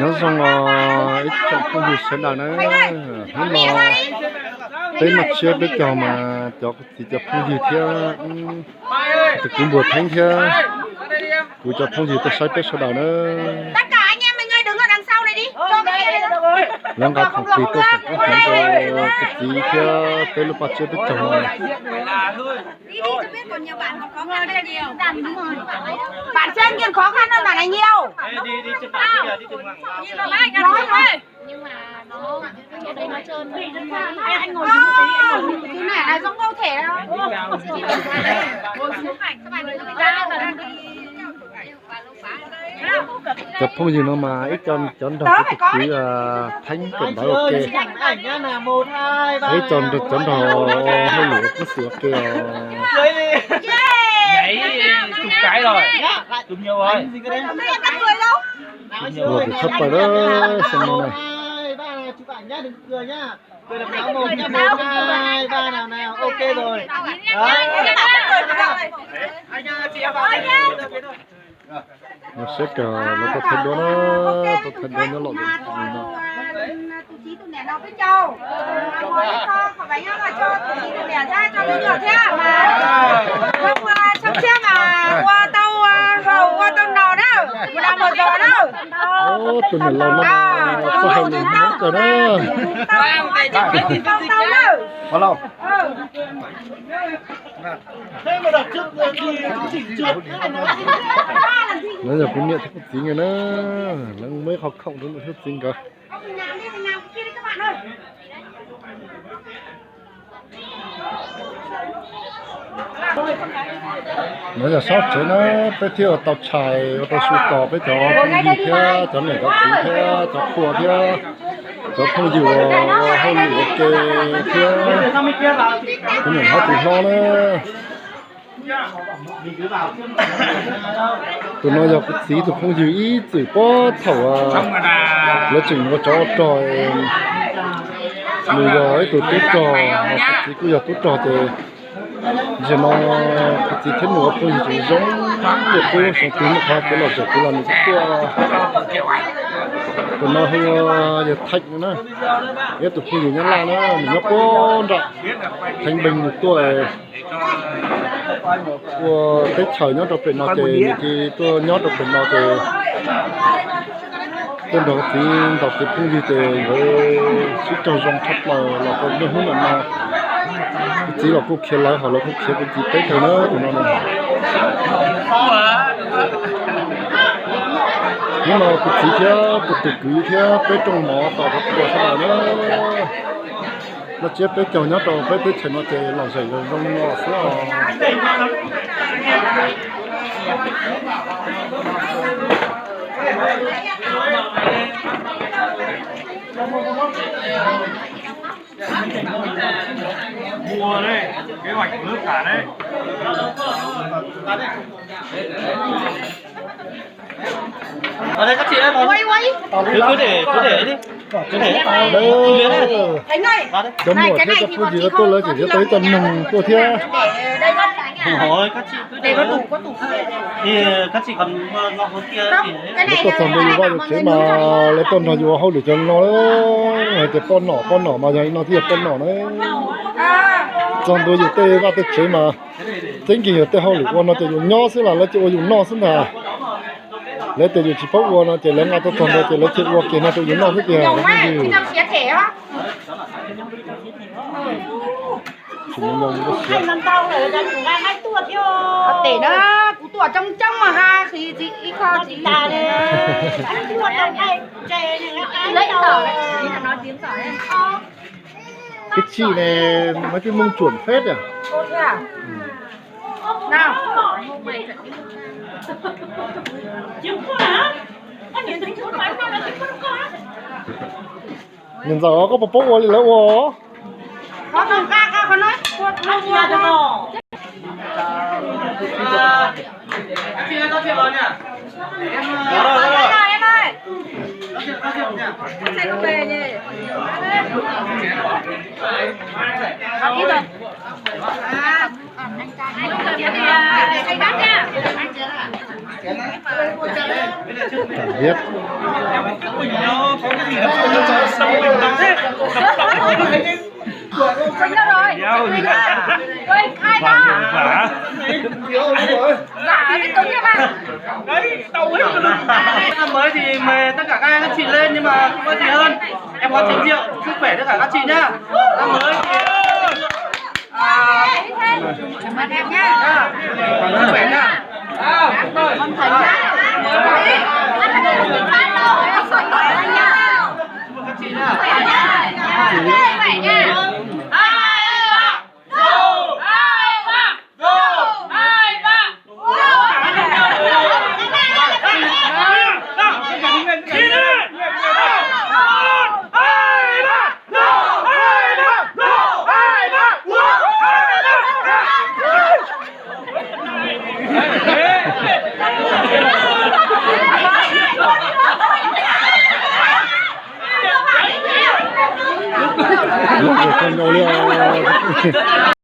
Nyob zoo os ib tsoom phooj ywg sawv daws na, hnub no peb noj tsiab peb caug mas cov txiv cov phooj ywg thiab tus kwv npua Theeb thiab kuv cov phooj ywg tuaj saib peb sawv daws na. Lawv nqa khoom plig tuaj foom koob hmoov rau kuv txiv thiab peb lub paj tsiab peb caug no. Bản trên còn khó khăn hơn bản này nhiều. Nói thôi. Cái này là giống đâu thể đâu. Cov phooj ywg no mas ib co cov nrog kuv tus kwv Theeb pem ntawd ua ke, ib co cov nrog hauj lwm ua koob xwm ua ke os. Ua txhawj pawg lawm xyoo no na. Nyob siab kawg, lawv tuaj thaij duab na, tuaj thaij duab nyob lom zem no. Tus niam laus no txawj hais lus Hmoob kawg na. Lawv yog kuv niam thiab kuv txiv nkawd na, lawv muaj ib qho khoom rau niam thiab txiv nkawd. No yog sab tsev na, peb thiaj ua tau tshais ua tau su tos peb cov phooj ywg thiab cov niam cov txiv thiab cov qhua thiab cov phooj ywg uas ua hauj lwm ua ke thiab cov niam hlob txiv hlob na. Tus no yog kuv txiv tus phooj ywg ib txwm puag thaum lawv tseem ua tsov ua rog, nws yog ib tug tub rog, kuv txiv kuj yog tub rog ces zaum no kuv txiv thiab nws ua phooj ywg tseem zoo, ces peb xyoo twg muaj qhov kev lom zem kev los nws kuj tuaj. Tus no hu ua yawg Theem na, ib tug phooj ywg Nyab Laj na, nws nyob puag nram Theeb Npeeg nws tuaj ua teb chaws nyob rau pem no ces nws cia tuaj nyob rau pem no ces tuaj nrog txiv ntaus txiv phooj ywg ces nkawd sib raug zoo tshaj plaws los tau niaj hnub ntawm no. Kuv txiv los kuj khiav lawv hos lawv kuj khiav kuv txiv peb kawg na tus no na. Hnub no kuv txiv thiab kuv tus kwv thiab peb rooj mov tos rau puas sawv daws na. Noj tsiab peb caug nyob rau peb teb chaws no ces lom zem zoo zoo no xwb os. Mua đấy, kế hoạch của nước cả đấy. Ở đây các chị ơi, vào. Ui, ui. Cứ, cứ để, cứ để đi. Cứ để. Đấy. Vào đấy. Cov muam thiab cov phooj ywg tuaj lawv tseem yuav tau ib co noog tuaj thiab. Để đây con. Ôi, các chị cứ để. Để có đủ, có đủ. Thì các chị còn lo hố kia thì. Lawv tuaj txog ntua yus vaj yus tsev mas lawv tuaj nrog yus ua hauj lwm cov no, hais tias poj nom poj nom mas yog li no thiaj yog poj nom na. Txog ntua yus tej vaj tej tsev mas txeeb kiag yus tej hauj lwm ua no ces yus nyob xwb las lawv cia ua yus noj xwb ntag. Lawv tias yus tsis paub ua no ces lawv nqa tuaj txog ntua ces lawv cia ua kiag no rau yus noj xwb tiag. Tsis muaj nyob yus lub siab. Tes na, kuv tuaj coob coob mas ha, ib qho tsis tas li. Cái chị này nói tiếng Mông chuẩn phết nhỉ? Ồ, thế à? Nào. Niam ntxawm, koj puas paub ua li lawv ua? Có thằng ca ca có nói, có nói ua cho. Em ơi, em ơi. Em ơi. Em ơi. Học kỹ thuật. À, anh Trần. Anh Trần thì, à, anh Trần nha. Cảm biết. Năm mới thì mời tất cả các anh các chị lên nhưng mà không có gì hơn. Em có chén rượu, sức khỏe tất cả các chị nhá. Năm mới thì à, nha, sức khỏe nha. Các chị nha.